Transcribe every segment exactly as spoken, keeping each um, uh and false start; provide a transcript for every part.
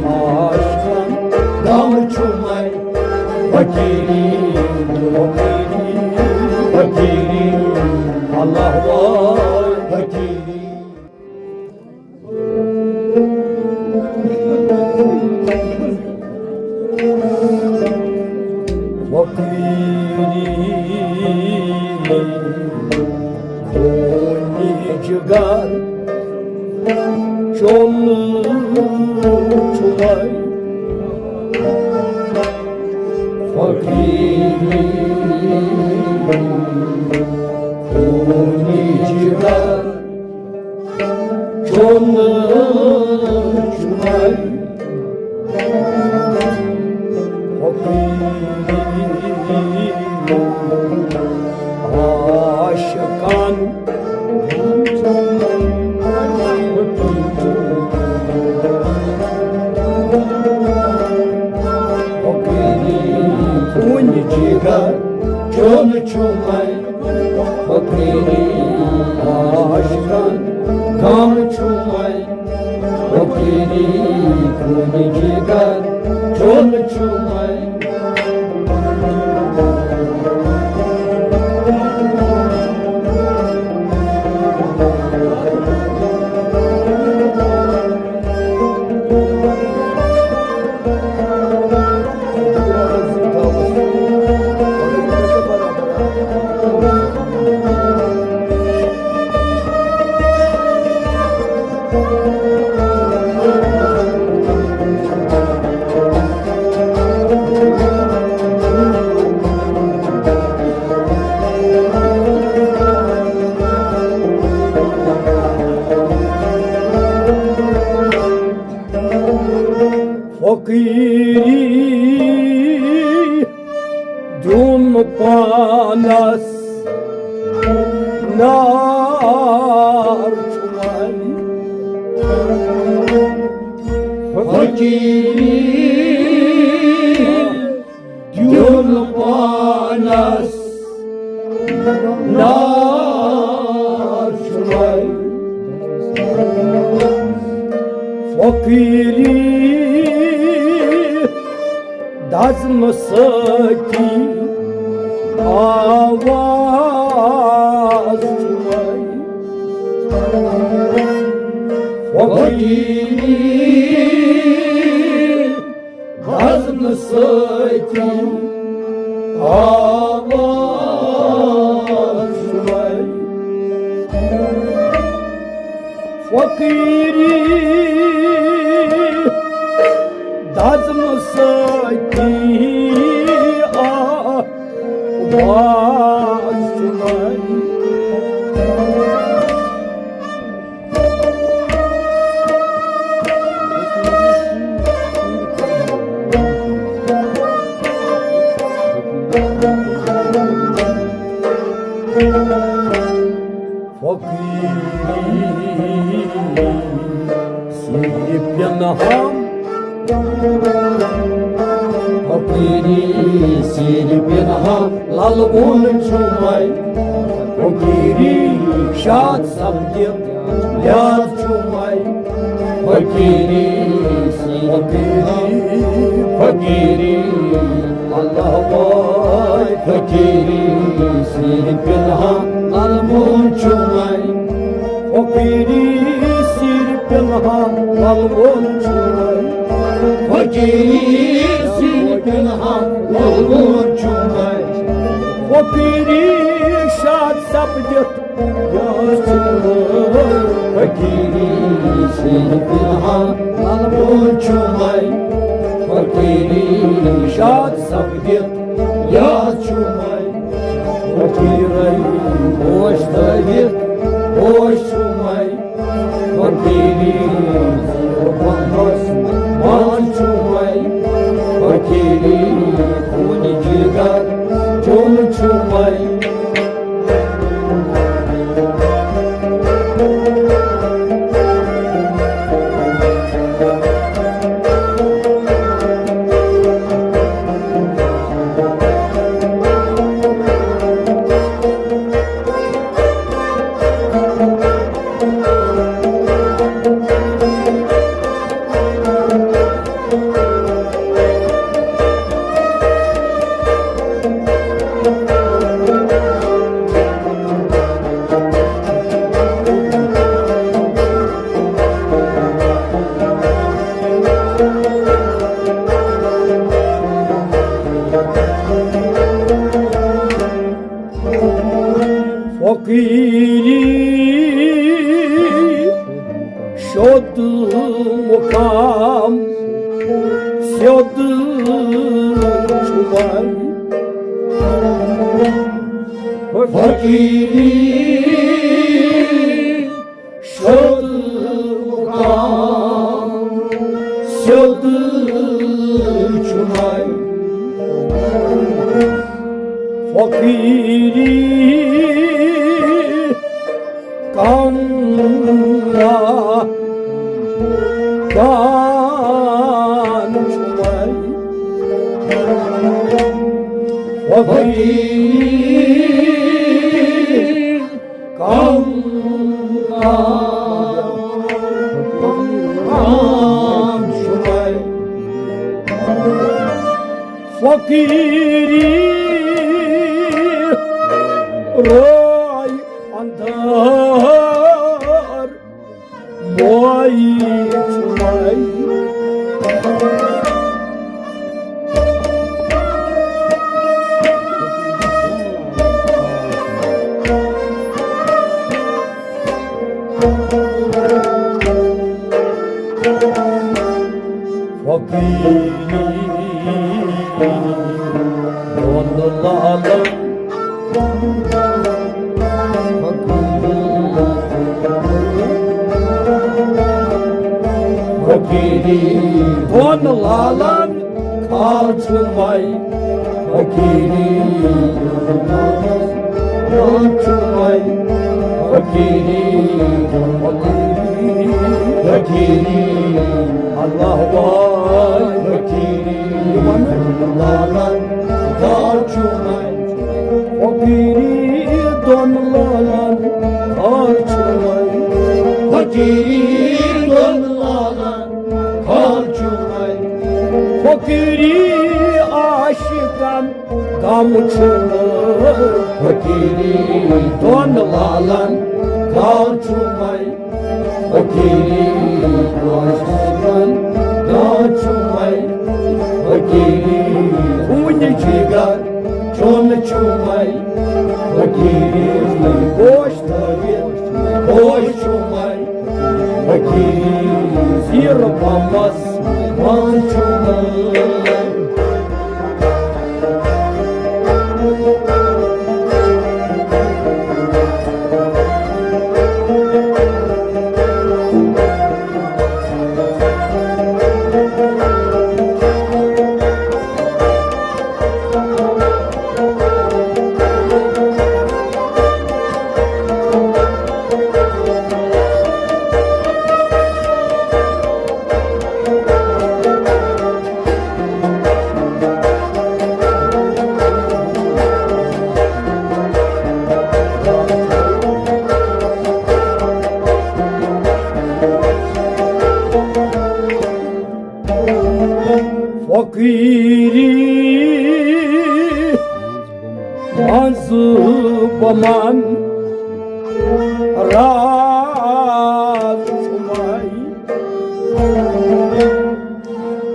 عاشقن غم چھُ مےٚ فقیری، فقیری، فقیری، اللہ وای فقیری۔ فقیری، خونِ جگر چوٚن چھُ وۄنۍ۔ فقیری، خونِ جگر چوٚن چھُ وۄنۍ۔ فقیری، عاشقن فقیری، خونِ جگر چوٚن چھُ وۄنۍ۔ فقیری، عاشقن غم چھُ وۄنۍ۔ فقیری، خونِ جگر چوٚن چھُ وۄنۍ۔ فقیری، دیُن پانس نار چھُ وۄنۍ۔ فقیری، دیُن پانس نار چھُ وۄنۍ۔ فقیری، دزنہٕ سۭتی آواز چھُ وۄنۍ۔ فقیری، دزنہٕ سۭتی آواز چھُ وۄنۍ۔ فقیری، دزنہٕ سۭتی آواز چھُ وۄنۍ۔ فقیری، سیرِ پنہان۔ فقیری، سیرِ پنہان للوُن چھُ وۄنۍ۔ فقیری، شاد سپدِتھ یاد چھُ وۄنۍ۔ فقیری، فقیری، فقیری، اللہ وای فقیری، سیرِ پنہان للوُن چھُ وۄنۍ۔ فقیری، سیرِ پنہان للوُن چھُ وۄنۍ۔ فقیری، سیرِ پنہان للوُن چھُ وۄنۍ۔ فقیری، شاد سپدِتھ یاد چھُ وۄنۍ۔ فقیری، سیرِ پنہان للوُن چھُ وۄنۍ۔ فقیری، شاد سپدِتھ یاد چھُ وۄنۍ۔ فقیرے، ہوش تھٲوِتھ ہوش چھُ وۄنۍ۔ فقیری، پنہس مان چھُ وۄنۍ۔ فقیری، خونِ جگر چوٚن چھُ وۄنۍ۔ سیوٚد چھُ وۄنۍ فقیٖری، سیوٚد مُقام، سیوٚد چھُ وۄنۍ فقیٖری۔ کم کان چھُ وۄنۍ فقیٖر، کم کان چھُ وۄنۍ فقیٖری۔ روے اندر مویی چھُ وۄنۍ فقیٖری دۄن لالن۔ فقیٖری دۄن لالن کھال چھُ وۄنۍ۔ فقیٖری دۄن لالن کھال چھُ وۄنۍ۔ فقیٖری دۄن لالن فقیٖری اللہ وای فقیٖری دۄن لالن کھال چھُ وۄنۍ۔ فقیٖری دۄن لالن کھال چھُ وۄنۍ۔ فقیٖری دۄن لالن کھال چھُ وۄنۍ۔ فقیٖری عاشقن غم چھُ وۄنۍ۔ فقیٖری دۄن لالن کھال چھُ وۄنۍ۔ فقیٖری گوشتن گاو چھُ وۄنۍ۔ فقیٖری خوٗنہِ جگر چوٚن چھُ وۄنۍ۔ فقیٖری گوشت تھٲوِتھ ہوش چھُ وۄنۍ۔ فقیٖری زیٖر پمس مان چھُ وۄنۍ۔ فقیٖری منٛز بہٕ من راز چھُ وۄنۍ۔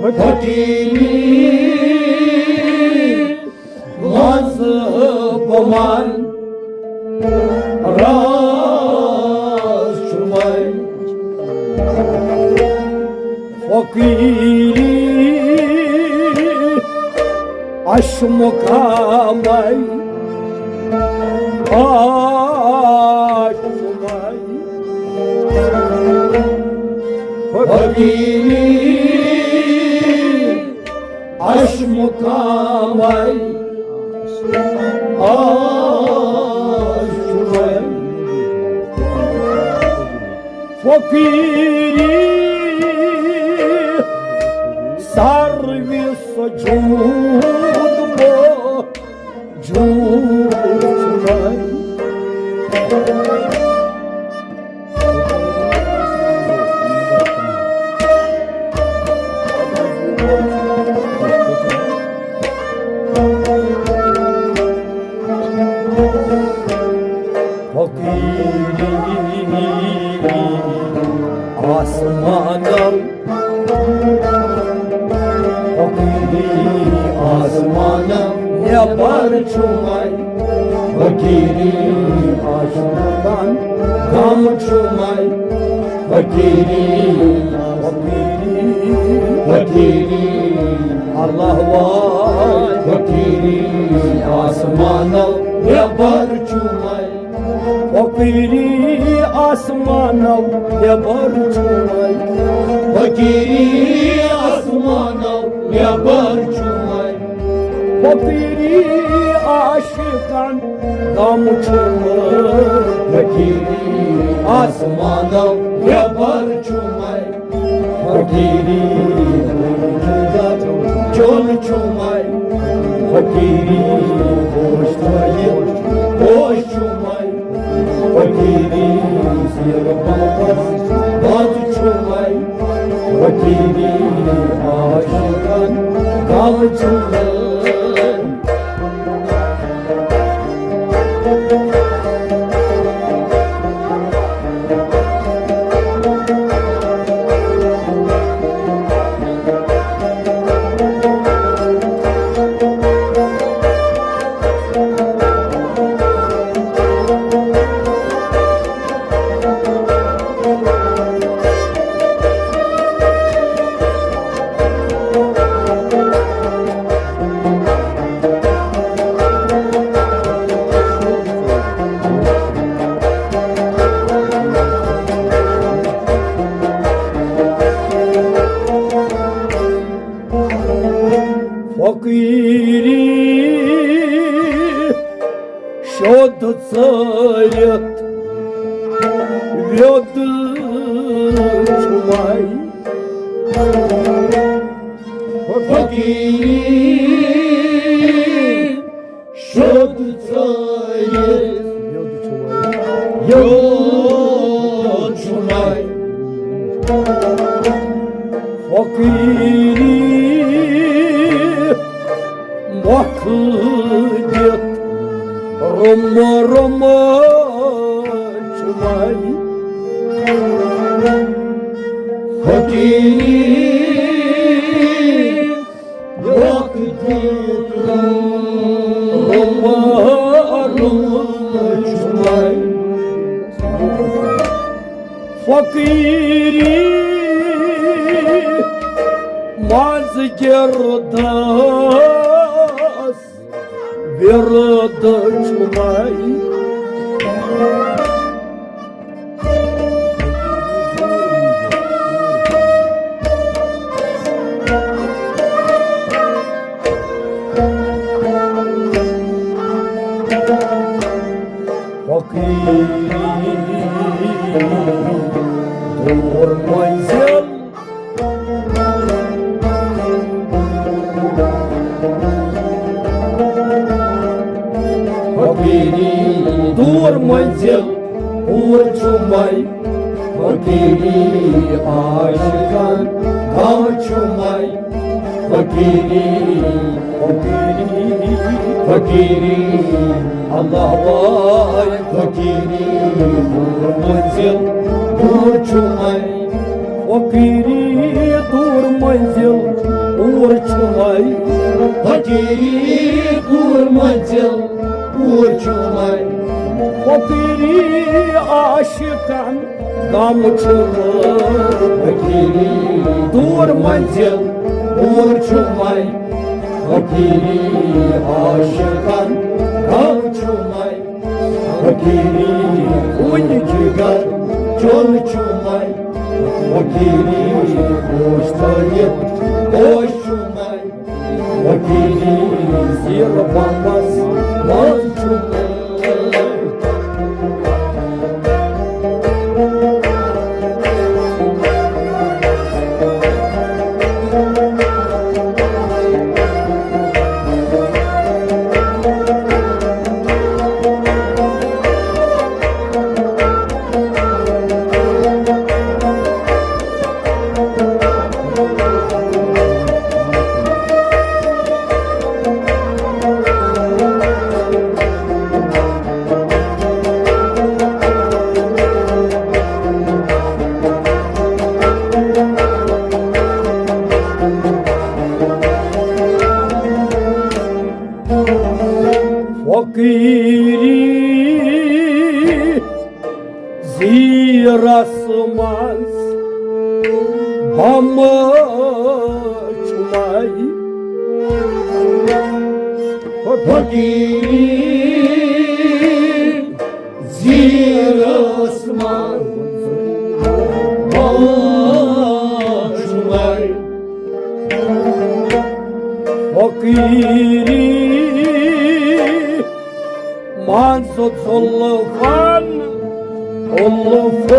فقیٖری منٛز بہٕ من راز چھُ وۄنۍ۔ فقیٖری اَسہِ مُقامَے آز چھُ وۄنۍ۔ فقیٖری اَسہِ مُقامَے آز چھُ وۄنۍ۔ فقیٖری ساروی سجود موجود چھُ وۄنۍ۔ فقیٖری آسمانم، فقیٖری آسمانم نٮ۪بر چھُ وۄنۍ۔ فقیٖری آسمانم غم چھُ وۄنۍ۔ فقیٖری، فقیٖری، فقیٖری۔ اللہ واے فقیری آسمانو نٮ۪بر چھُ وۄنۍ۔ فقیری آسمانو نٮ۪بر چھُ وۄنۍ۔ فقیری آسمانو نٮ۪بر چھُ وۄنۍ۔ فقیری عاشقن غم چھُ وۄنۍ۔ فقیری آسمانو نٮ۪بر چھُ وۄنۍ۔ فقیری چون چھُ وۄنۍ۔ فقیری ہوش تھٲیِتھ ہوش چھُ وۄنۍ۔ فقیری زیر بابس بد چھُ وۄنۍ۔ فقیری عاشقن غم چھُ وۄنۍ۔ فقیری شود ژٲرِتھ ویوٚد چھُ وۄنۍ۔ فقیری شود ژٲرِتھ یوٚد چھُ وۄنۍ۔ فقیری مۄکھ دِتھ روٚمہٕ روٚمہٕ چھُ وۄنۍ۔ فقیری وقت روٚمہٕ روٚمہٕ چھُ وۄنۍ۔ فقیری منٛز گِردس ورد چھُ وۄنۍ۔ فقیری دوٗر منزل۔ فقیری دوٗر منزل، پوٗر چھُ وۄنۍ۔ فقیری عاشقن غم چھُ وۄنۍ۔ فقیری، فقیری، فقیری، اللہ واے فقیری، دوٗر منزل، دوٗر چھُ وۄنۍ۔ فقیری دوٗر منزل، پوٗر چھُ وۄنۍ۔ فقیری دوٗر منزل، پوٗر چھُ وۄنۍ۔ فقیری عاشقن غم چھُ وۄنۍ۔ فقیری دوٗر منزل، پوٗر چھُ وۄنۍ۔ فقیری عاشقن غم چھُ وۄنۍ۔ فقیری خوٗنہِ جگر چوٚن چھُ وۄنۍ۔ فقیری ہوش تھٲیِتھ ہوش چھُ وۄنۍ۔ فقیری زیر بمبس منٛز چھُ وۄنۍ۔ فقیری زیرس منٛز بم چھُ وۄنۍ۔ فقیری زیر آسمان باشمائی، فقیری منٛز زُلفن الفت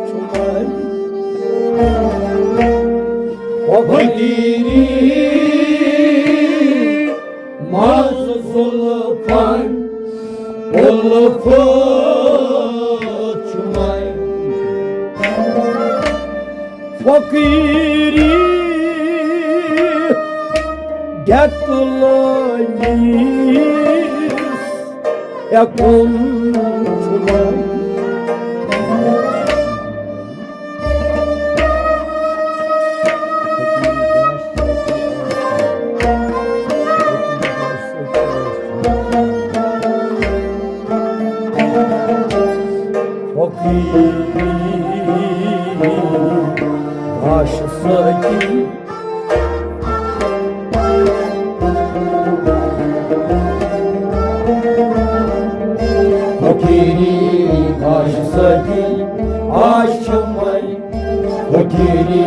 چھُ مےٚ۔ فقیری منٛز زُلفن الفت چھُ مےٚ۔ فقیری گیٚتہٕ لٲنِس ہیٚکُن چھُ وۄنۍ۔ فقیری گاشہِ سۭتی، فقیری گاشہِ سۭتی آش چھمے، فقیری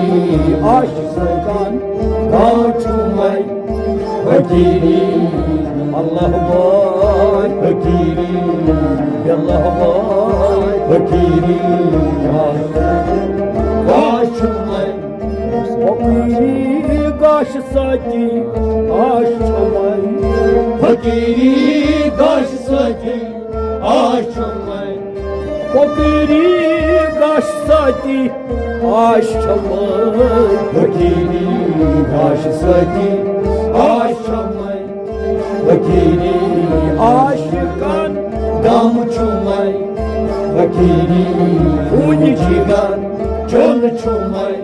آش سۭتۍ گاو چھمے، فقیری اللہ بھاے، فقیری اللہ بھاے، فقیری آش چھمے۔ فقیری گاشہِ سۭتی آش چھمے۔ فقیری گاشہِ سۭتی آش چھمے۔ فقیری گاشہِ سۭتی آش چھمے۔ فقیری گاشہِ سۭتی آش چھمے۔ فقیری عاشقن غم چھُ مےٚ، فقیری خوٗنہِ جگر چوٚن چھُ مےٚ،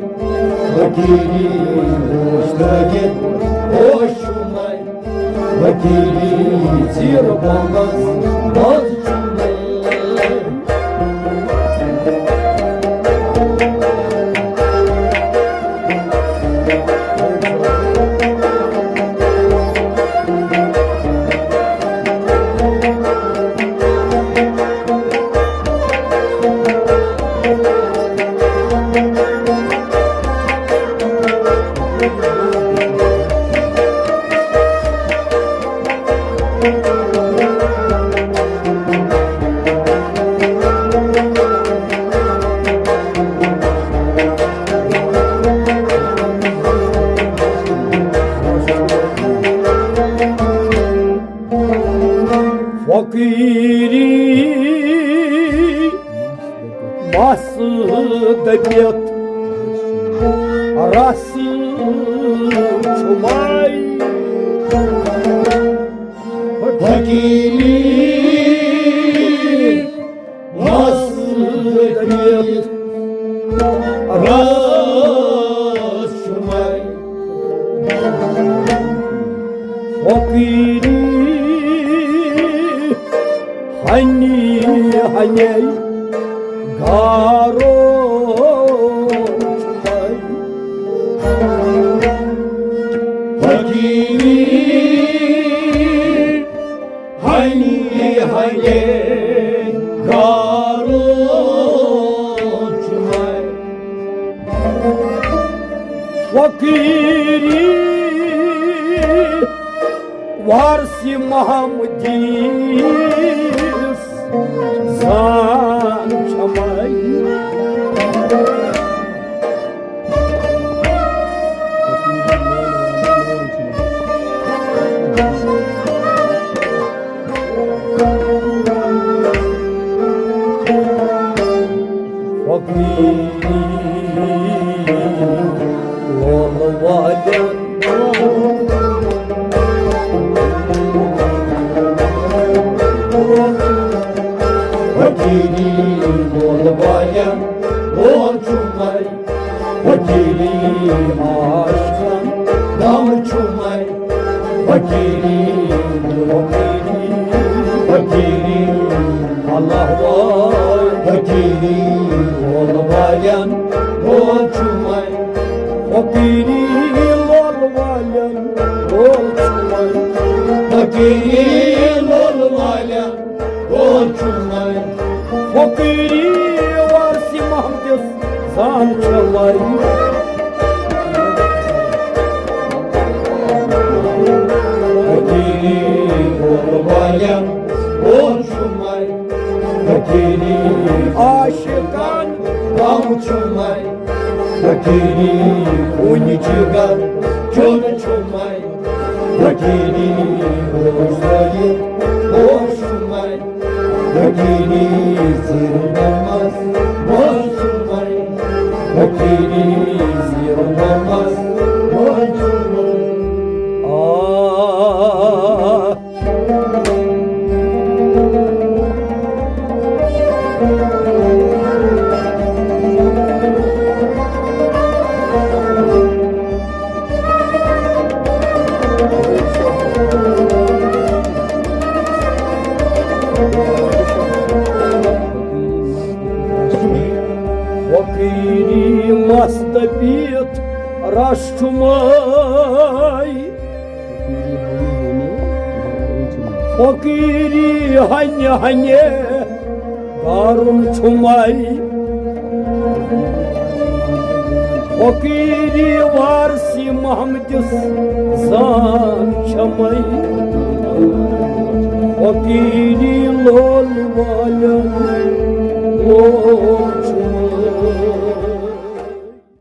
فقیری ہوش لٲگِتھ ہوش چھُ مےٚ، فقیری زیٖر بۄنٛگس منٛز چھُ مےٚ۔ فقیری مس دٔپِتھ رس چھُ مےٚ۔ فقیری مس دٔپِتھ رس چھُ مےٚ۔ فقیری ہنی ہنے گارو چھُ مےٚ۔ فقیری ہنی ہنے گارو چھُ مےٚ۔ فقیری وارث محمدیس زان چھمے۔ فقیری لول والٮ۪ن۔ فقیری لول والٮ۪ن لول چھُ مےٚ۔ فقیری عاشقن غم چھُ مےٚ۔ فقیری، فقیری، فقیری، اللہ وای۔ فقیری لول والٮ۪ن لول چھُ مےٚ۔ فقیری لول والٮ۪ن لول چھُ مےٚ۔ فقیری لول والٮ۪ن دۄہن چھُ وۄنۍ۔ فقیری وارثِ محمدِس زان چھےٚ وۄنۍ۔ فقیری لول والٮ۪ن دۄہن چھُ وۄنۍ۔ فقیری عاشقن غم چھُ وۄنۍ۔ فقیری خوٗنہِ جگر چوٚن چھُ وۄنۍ۔ فقیری روزدٲری پوش چھُ وۄنۍ۔ فقیری زیر نماز پوش چھُ وۄنۍ۔ فقیری زیر نماز پوش چھُ وۄنۍ۔ آ۔ فقیری مس دٔپِتھ رس چھُ مے۔ فقیری ہنہِ ہنہِ گارُن چھُ مے۔ فقیری وارثِ محمدِس زان چھےٚ مے۔ فقیری لول والٮ۪ن